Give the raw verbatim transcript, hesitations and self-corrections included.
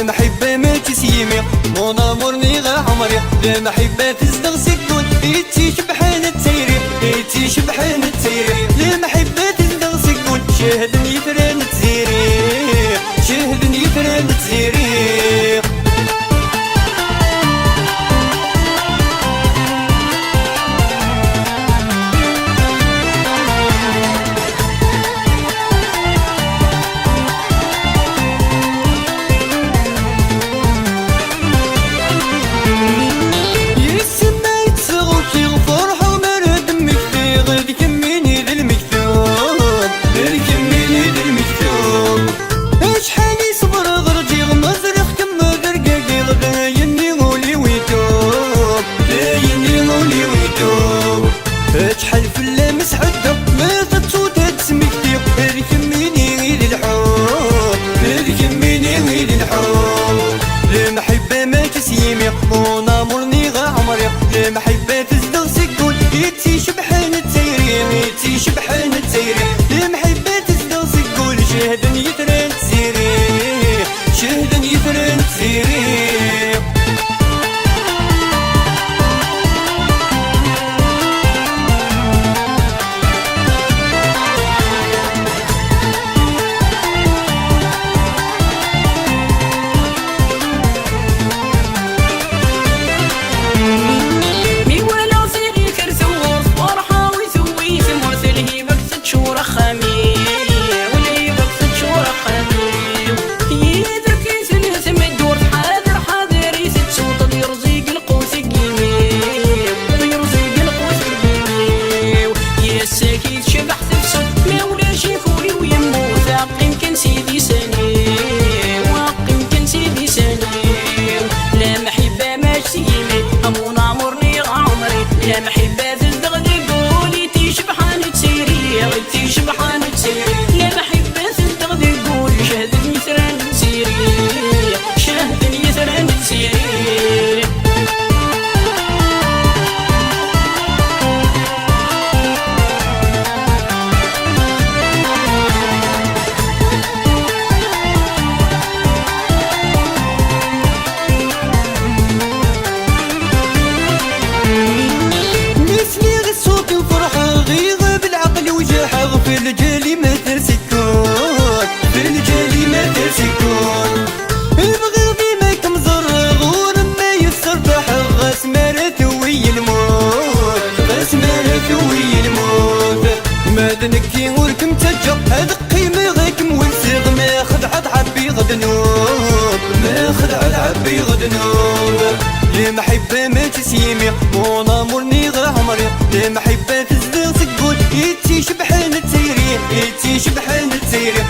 Lemḥibba mačči s yimi, mon amour nniɣ a ɛemri. Lemḥibba tezdeɣ seg wul, i tt-icebḥen d tayri, i tt-icebḥen d tayri. Lemḥibba tezdeɣ seg wul, cehden yitran n tziri, cehden yitran n tziri. Yes, ma yettseɣ ukiɣ, ferḥeɣ mi ara d-mmektiɣ, d kemmini d lmektub, d kemmini d lmektub. Acḥal i ṣebreɣ rǧiɣ, ma ẓriɣ-kem d argagir, d ayenni ul-iw itub, d ayenni ul-iw itub. Acḥal fell-am sḥeddeɣ, ma tettuḍ ad d-smektiɣ, d kemmini i d lḥub, d kemmini i d lḥub. Lemḥibba mačči s yimi, mon amour nniɣ a ɛemri. Lemḥibba tezdeɣ seg wul, i tt-icebḥen d tayri, i tt-icebḥen d tayri. Lemḥibba tezdeɣ seg wul, cehden yitran n tziri, cehden yitran n tziri. Mi walaɣ ziɣ iker tewwurt, ferḥeɣ i tewwi tmurt, lhiba-k teččur axxam-iw, lhiba-k teččur axxam-iw. Yid-k i tella tmeddurt, ḥader, ḥader i tettuṭṭeḍ, yerẓ-ik lqut deg imi-w, yerẓ-ik lqut deg imi-w. Yes-ak i tecbeḥ tefsut, ma ulac-ik ul-iw yemmut, qqim kan s idisan-iw, qqim kan s idisan-iw. Lemḥibba mačči s yimi, a mon amour nniɣ a ɛemri. Lemḥibba tezdeɣ deg wul, i tt-icebḥen d tayri, i tt-icebḥen d tayri. Lemḥibba tezdeɣ deg wul, cehden yitran n tziri, cehden yitran n tziri. Mi sliɣ i ṣṣut-iw ferḥeɣ, iɣab lɛeql-iw, jaḥeɣ f lǧal-im tersekkud, f lǧal-im tersekkud. Bɣiɣ dima kem-ẓerreɣ, ur ma yesserbaḥeɣ, asmi ara tewwi lmut, asmi ara tewwi lmut. Ma d nekki ur kem-ttaǧǧaɣ, ad qqimeɣ ad kem-welseɣ, ma xedɛeḍ ɛebbiɣ ddnub, ma xedɛeḍ ɛebbiɣ ddnub. Lemḥibba mačči s yimi, mon amour nniɣ a ɛemri. Lemḥibba tezdeɣ seg wul, i tt-icebḥen d tayri, i tt-icebḥen d tayri.